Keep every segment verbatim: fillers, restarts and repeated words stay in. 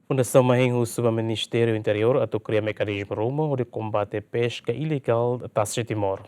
Fundasaun Mahein husu ba Ministériu Interiór atu kria mekanizmu ruma hodi kombate peska ilegál tasi Timor.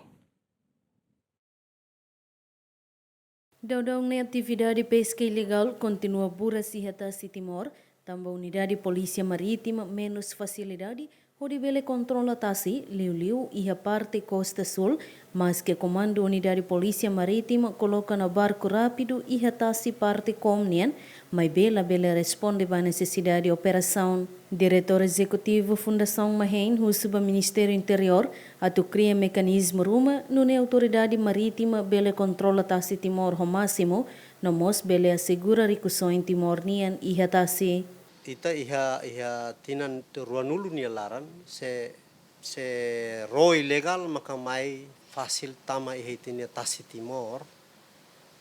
Daudaun ne'e atividade peska ilegál kontinua buras iha tasi Timor, tanba Unidade Polísia Marítima menus fasilidade hodi bele kontrola tasi, liuliu iha parte kosta súl, maske Komandu Unidade Polísia Marítima koloka ona barku rápidu iha tasi parte koom nian, maibé labele responde ba nesesidade operasaun. Diretór Ezekutivu Fundasaun Mahein husu ba Ministériu Interiór atu kria mekanizmu ruma, nune'e Autoridade Marítima bele kontrola tasi Timor ho másimu, no mós bele asegura rikusoin Timor nian iha tasi. Ita iha, iha tinan ruanulu nia laran, se, se ró ilegál maka mai fasil tama iha ita-nia tasi Timor.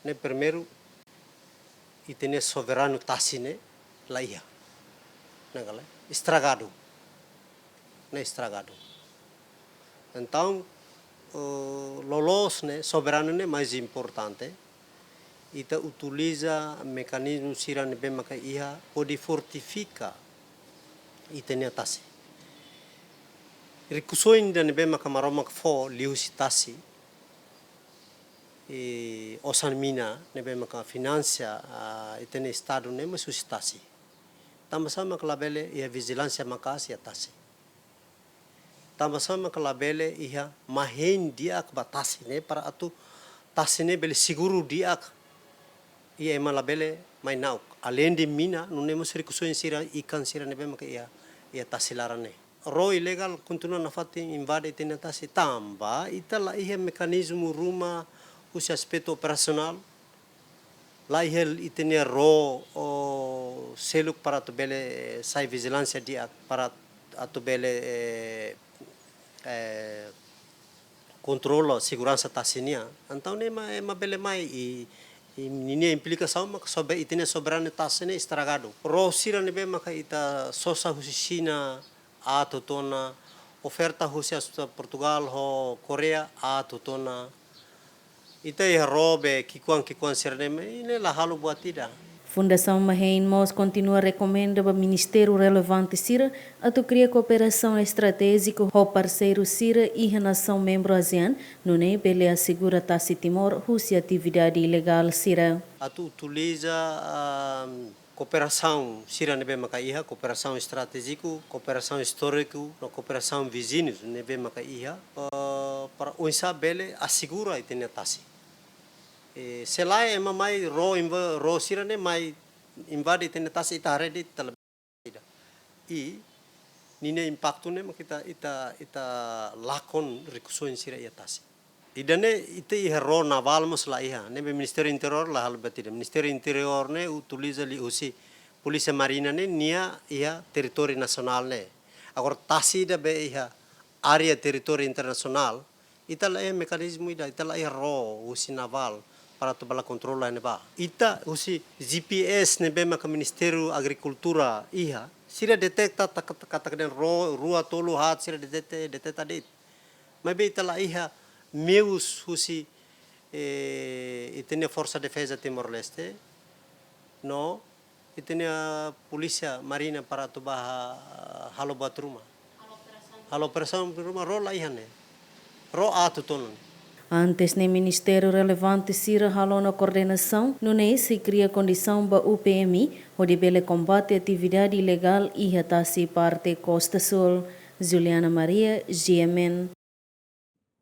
Ne'e primeiru, ita-nia soberanu tasi ne'e la iha. Ne'e kala, estragadu. Ne'e estragadu. Entaun, eh, loloos ne'e, soberanu ne'e mais importante. Ita utiliza mekanizmu sira ne'ebé maka iha hodi fortifika ita-nia tasi. Rikusoin ida ne'ebé maka Maromak fó liuhusi tasi, i osan mina ne'ebé maka finansia, ah, ita-nia Estadu ne'e mós husi tasi. Tanba sá maka labele iha vijilánsia maka'as iha tasi? Tanba sá maka labele iha mahein di'ak ba tasi ne'e para atu tasi ne'e bele seguru di'ak? I ema labele mai na'ok. Aleinde mina, nune'e mós rikusoin sira, ikan sira ne'ebé maka iha, iha tasi laran ne'e. Ró ilegál kontinua nafatin invade ita-nia tasi tanba ita la iha mekanizmu ruma husi aspetu operasionál, la iha ita-nia ró, o, seluk para atu bele, eh, sai vijilánsia di'ak, para atu bele, eh, eh, kontrola seguransa tasi nian. Entaun ne'e ema, ema bele mai i, i ninia implikasaun maka sobe-, ita-nia soberanu tasi ne'e estragadu. Ró sira ne'ebé maka ita sosa husi Xina, aat hotu ona, oferta husi as-, Portugál ho Koreia, aat hotu ona. Ita iha ró be ki'ikoan-ki'ikoan sira-ne'e, mak ne'e la halo buat ida. Fundasaun Mahein mós kontinua rekomenda ba ministériu relevante sira atu kria kooperasaun estratéjiku ho parseiru sira iha nasaun membru ASEAN, nune'e bele asegura tasi Timor husi atividade ilegál sira. Atu utiliza, ah, kooperasaun sira ne'ebé maka iha, kooperasaun estratéjiku, kooperasaun istóriku, no kooperasaun viziñu ne'ebé maka iha, eh, para oinsá bele asegura ita-nia tasi. Eh, se lae ema mai ró inva-, ró sira-ne'e mai invade ita-nia tasi, ita haree de'it ita la ida. I ninia impaktu ne'e mak ita, ita, ita lakon rikusoin sira iha tasi. Ida-ne'e ita iha ró navál mós la iha. Ne'ebé Ministériu Interiór la halo buat ida. Ministériu Interiór ne'e utiliza liuhusi Polísia Marítima ne'e nia iha territóriu nasionál ne'e. Agora tasi ida be iha área territóriu internasionál, ita la iha mekanizmu ida, ita la iha ró husi navál para atu bá la kontrola ne'ebá. Ita husi G P S ne'ebé maka Ministériu Agrikultura iha, sira deteta tak-, katak dehan ró, rua, tolu, haat, sira deteta, deteta de'it. Maibé ita la iha meius husi, eh, ita-nia Forsa Defeza Timor-Leste, no ita-nia Polísia Marítima para atu bá ha-, halo buat ruma. Halo operasaun ruma, ró la iha ne'e. Ró aat hotu ona. Antes ne'e ministériu relevante sira halo ona koordenasaun, nune'e sei kria kondisaun ba U P M I, hodi bele kombate atividade ilegál iha tasi parte kosta súl. Juliana Maria, G M N.